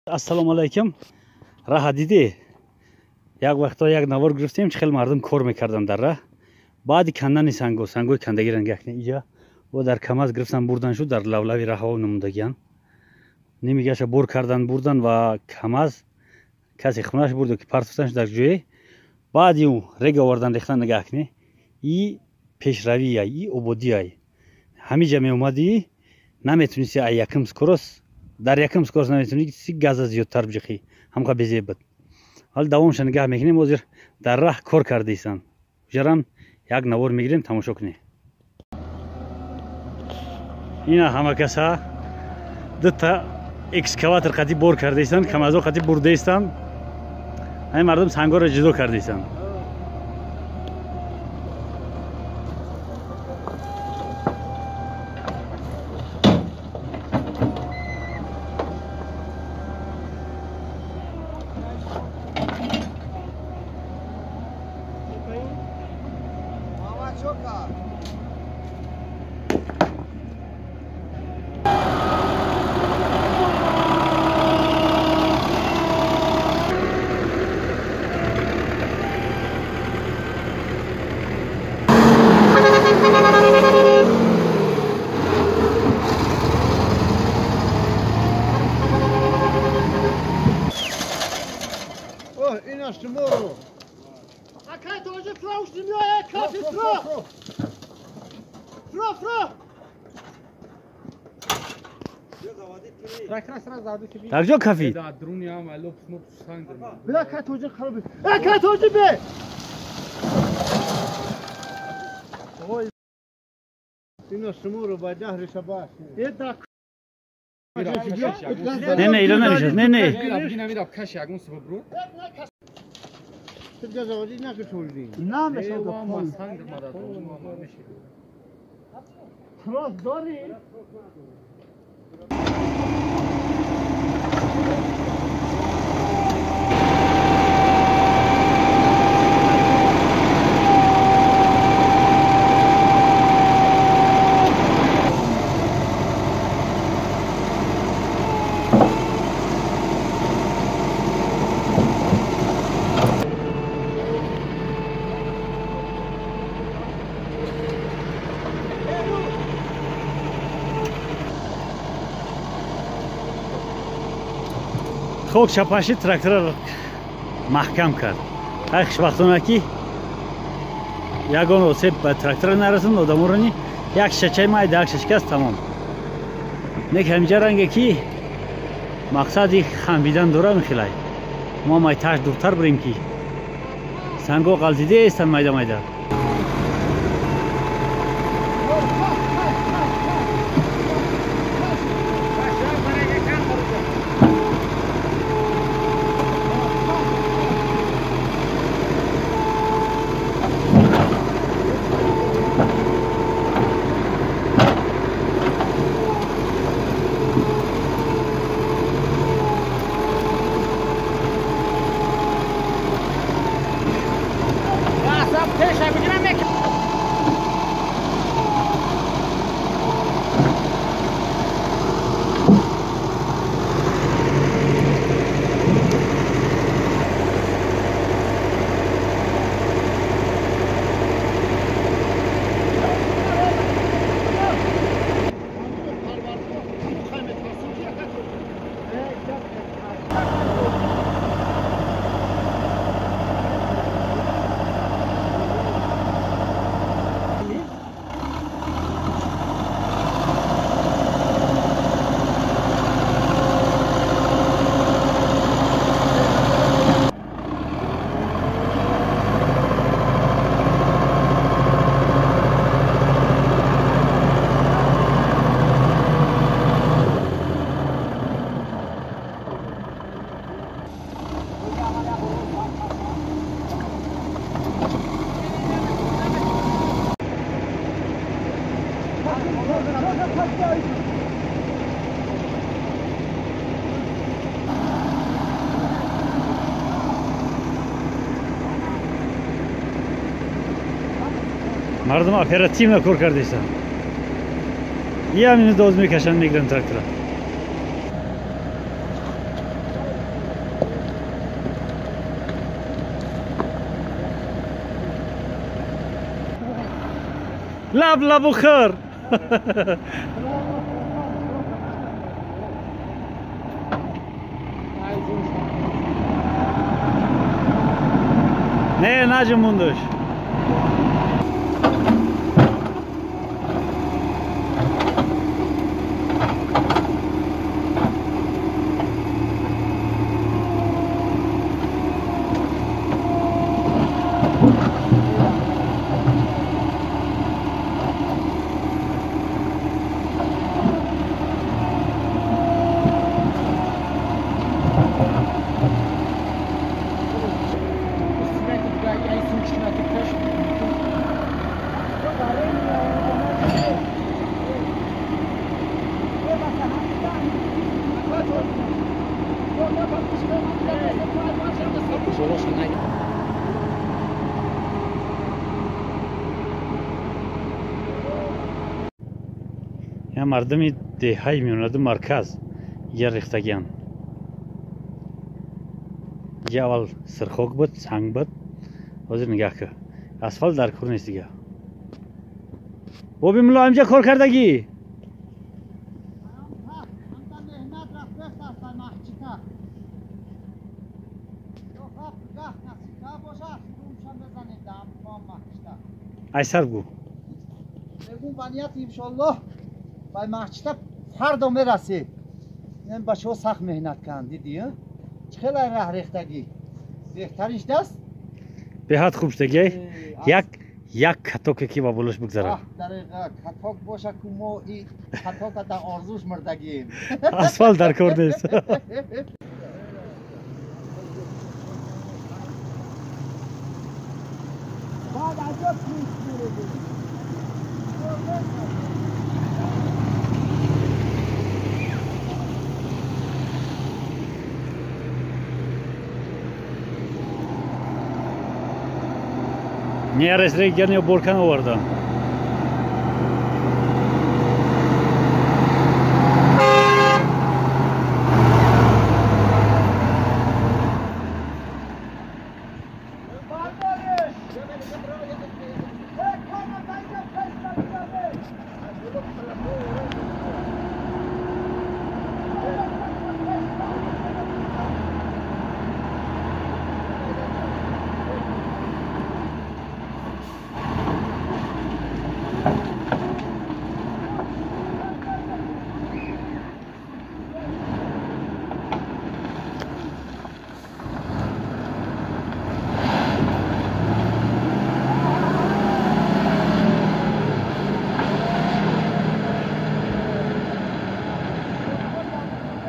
Ассалому алайкум. Раҳа дидӣ? Як вақто як навор гирифтем, чӣ хел мардум кор мекардан дар раҳ. Баъди кандани санго, сангои кандагӣ ранг иҷа во дар КамАЗ гирифтан бурдан шуд, дар лавлави раҳао намундагиян. Нимигаша бор кардан бурдан ва КамАЗ касе хунаш бурду ки партофтан шуд дар ҷое. Баъди ӯ рег овардан рехтан нигаҳ кунӣ. И пешравия, и ободияй. Ҳамиҷа меомадӣ, наметунисти ай якм скорость, дар якм скорость наметунисти газа зиёдтар биҷиқӣ. Ҳамқа безеб буд. Ҳол давомша нигаҳ мекунем, ҳозир дар раҳ кор кардаистанд. Уҷарам як навор мегирем, тамошо кунем. Ина ҳама каса дута экскаватор қати бор кардаистанд, КамАЗо қати бурдаистанд. Ҳамин мардум сангоро ҷудо кардаистанд. Дар ҷо кафид? Не, не, иро намешад. Не, не. Хок чапаши трактора маҳкам кард. Ай хушбахтона ки ягон осеб ба трактора нарасонд, одаморо як шачаи майда, як шашкаст тамом. Нек ҳамиҷа ранге ки мақсади хамбидан дора мехилай. Мо майташ дуртар бурем ки санго ғалтидаестанд майда майда. Мардум оперативно кор кардеистанд. Ия минут доз мекашанд, мегиранд трактора. Лаб лабу хӯр. Не, наҷумондуш. Мардуми деҳаи меонаду марказ я рехтагиан. Иҷа аввал сирхок буд, санг буд, ҳозир нигаҳ кӯ, асфалт дар кор нест дига. Боби мулло, инҷа кор кардагӣ? Айсар гӯ. Ба маҳчита фардо мерасед. Ин бачаҳо сахт меҳнат карданд, дидӣ? Чӣ хеле раҳ рехтагӣ. Беҳтарин шудааст? Беҳад хуб шудагӣ. Як катоке ки ба болош бигзарад. Дариға, каток боша ку мо и катока дар орзуш мурдагием. Асфалт дар кор нест. Баъд аҷаб мередем. Не, герни боркан овардан.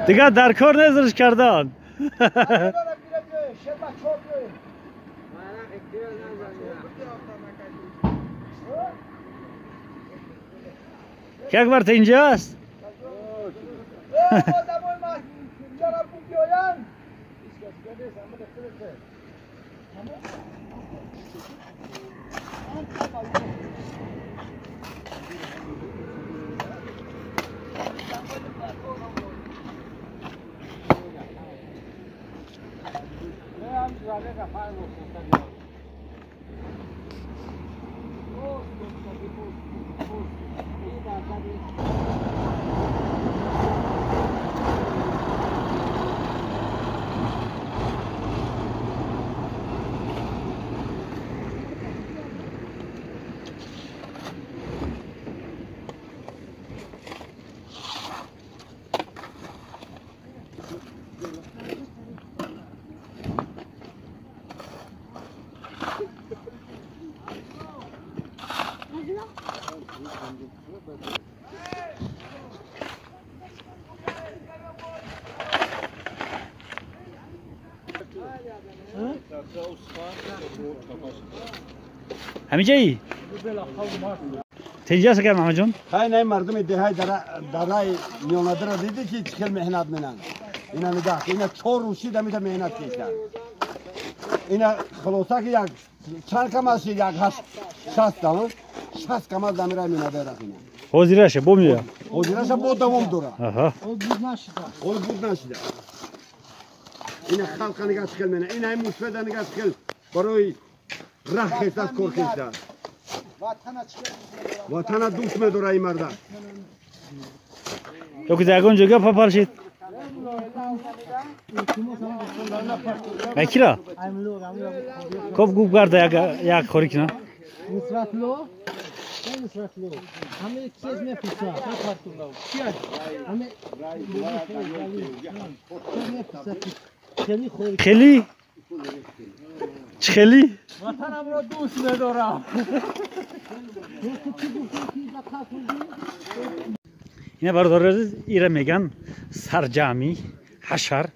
Дигар дар кор незриш кардан. Як бар инҷа аст? ҳамиҷаи тинҷа аст акар Маҳмадҷон? Хай, най, мардуми деҳаи дараи миёнадара дидӣ ки чӣ хел меҳнат менанд? Ина нигаҳ, ина чор рӯз шид амида меҳнат кешанд. Ина хулоса ки як чанд камаз шид, як ҳашт 60 там, 60 камаз дамира миёнадара ина. Ҳозираша бо меояд? Ҳозираша бо давом дорад. Аҳа. Буд нашида. Ҳол буд нашида. Ина халқа нигаҳ чӣ хел мена, ина ин мусфеда нигаҳ чӣ хел барои раҳ хестааст, кор кестааст. Ватана чӣ? Ватана дӯст медора ин марда. Ё ки ягон ҷо гап папаршид. Кира? Коп гуп гарда як як хори кина. Нусратло? Нусратло. Ҳаме чиз мепурсад. Ҳаме хели? Чӣ хели? Ватанамро дӯст медорам. Ина, бародари азиз, ира меган сарҷамӣ ҳашар.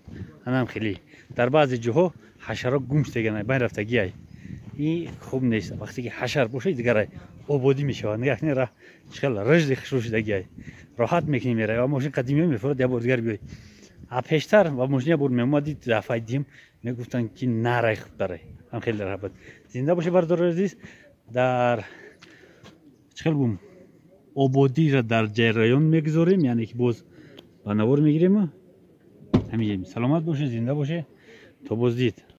Анам хеле дар баъзе ҷоҳо ҳашаро гум шудаган, байн рафтагиай. Ин хуб нест. Вақте ки ҳашар бошад, дигарай ободӣ мешавад. Нигах не, ра хел рыжди хушрӯ шудагиай. Роҳат мекунӣ, меравӣ ва мошин қадимиё мефурад, як бор дигар биёй. А пештар ва мошин як бор меомадӣ, дафъаи дим мегуфтанд, ки нарай, хуб дарай. Ҳам хеле раҳбат. Зинда бошед, бародари азиз. Дар чӣ хел гум ободиро дар ҷараён мегузорем, яъне ки боз ба навор мегирем. Ҳамин, саломат бошед, зинда бошед, то боздид.